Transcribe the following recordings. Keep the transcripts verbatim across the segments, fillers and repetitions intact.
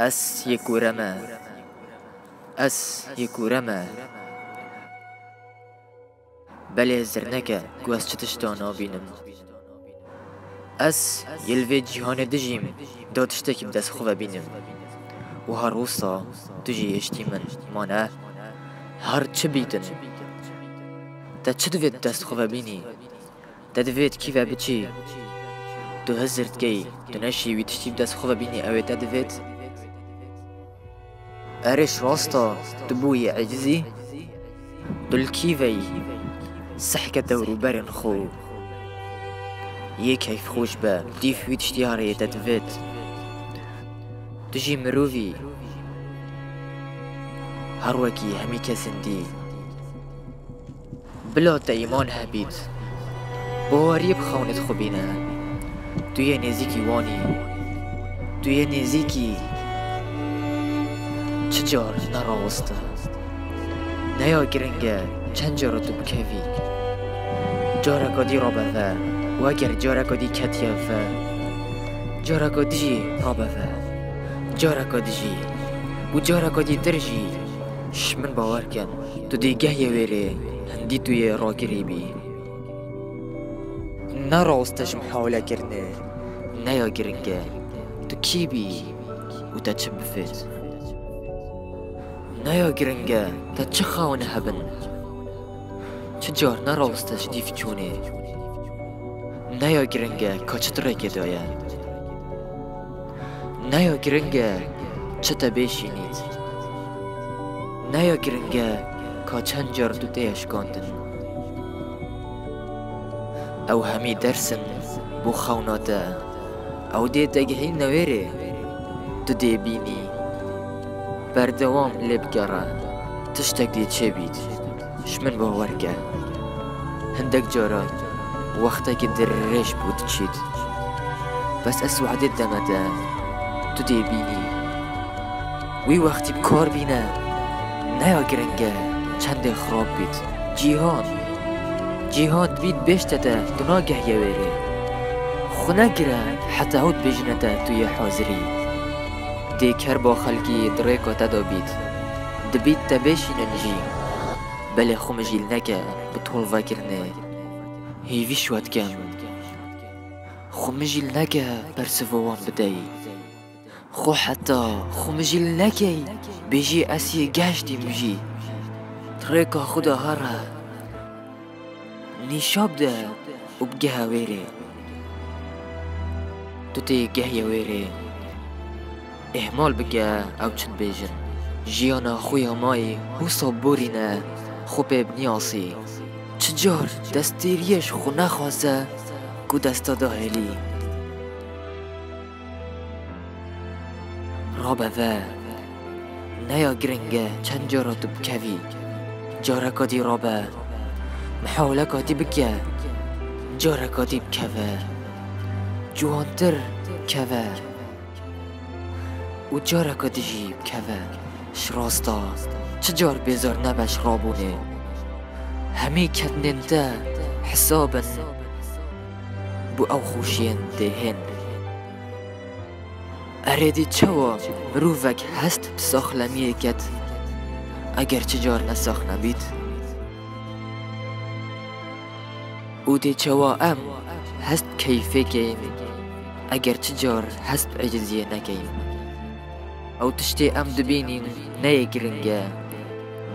Ez yê kûre me. Ez yê kûre me. Belê zirneke ku ez çi tişta nabînim. Ez yê li vê cîhanê dijîm, da tiştekî bi dest xwe ve bînim. Û her wisa tu jî hiştî min mane. Her çi bîtin, te çi divê tu dest xwe ve bînî? Te divêt kî ve biçî? Tu hizir dikey, tu neşî wî tiştî bi dest xwe ve bînî, ew ê te divêt. Erê, ji rasta tu bûyî ecizî? Tu li kî ve yî? Sehke dewrûberên xwe. Yê keyfxweş be, dîf wî tiştî yarê yê te divêt. Tu jî mirovî, her wekî hemî kesên dî. Bila te îman hebît, baweriyê bi xewnêt xwe bîne. Tu yê nêzîkî wan î. Tu yê nêzîkî. Çi car neraweste. Ne ya giring e çend cara tu bikevî. Careka dî rabe ve, weger careka dî ketiye ve. Careka dî jî rabe ve. Careka dî jî. Û careka dî tir jî. Ji min bawer kin. Tu dê geh yê wêrê hindî tu yê ragirî bî. Ne raweste ji mihawelekirinê, ne ya giring e tu kî bî û te çi bifêt. Ne ya giring e te çi xewin hebin. Çi car ne raweste ji dîf çûnê. Ne ya giring e ka çi tu rêkê daye. Ne ya giring e çi te bêşînît. Ne ya giring e ka çend car tu tê eşkandin. Ew hemî ders in bo xewna te. Ew dê te gihîne wêrê. Tu dê bînî. Berdewam lê bigere. Tiştek dê çêbît. Ji min bawer ke. Hindek caran wextekî dirêj bû diçît. Bes ez wadê deme te, tu dê bînî. Wî wextî bi kar bîne, ne ya giring e çendê xirab bît. Cîhan, cîhan dibît bêjte te, tu nageh ye wêrê. Xwe negire heta ew dibêjine te tu yê hazirî. Dê kerba xelkî di rêka te de bît. Dibît te bêşînin jî. Belê xwe mijîl neke bi tolvekirinê. Hêvî şwet kem. Xwe mijîl neke bersiva wan bideyî. Xwe heta xwe mijîl nekey bêjî ez yê geş dîm jî. Di rêka xwe de here. Nîşa bide û bigehe wêrê. Tu tê gehê wêrê. Îhmal bike ew çi dibêjin. Jiyana xwe ya mayî wisa borîne xwe pê biniyasî. Çi car destêriyê ji xwe nexwaze ku desta dahêlî. Rabe ve. Ne ya giring e çend cara tu bikevî. Careka dî rabe. Mihawleka dî bike. Careka dî bikeve. Ciwantir keve. Û careka dî jî bikeve. Ji rasta çi car bêzar nebe ji rabûnê. Hemî ketinên te hesab in. Bo ew xweşiyên dê hên. Erê dî çawa mirovek hest bi saxlemiyê ket, eger çi car ne sax nebît? Û dê çawa em hest bi keyfê keyin, eger çi car hest bi eciziyê nekeyin? Ew tiştê em dibînîn ne yê giring e,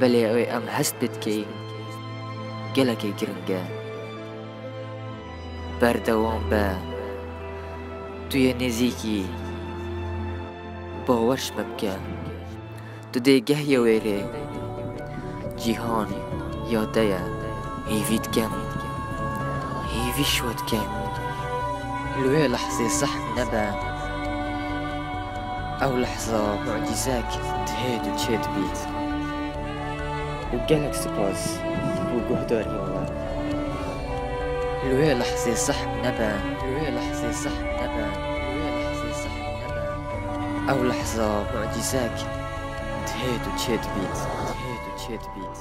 belê ew ê em hest pê dikeyin, gelekê giring e. Berdewam be. Tu yê nêzîkî. Bawer ji me bike. Tu dê geh yê wêrê. Cîhan ya te ye. Hêvî dikem. Hêvî ji we dikem. Li wê lehzê sehf nebe. Ew lehza mucîzek dihêt û çêdibît. Û gelek spas bo guhdariya we. Li wê lehzê sehf nebe, li wê lehzê sehf nebe, li wê lehzê sehf nebe. Ew lehza mucîzek dihêt û çêdibît, dihêt û çêdibît.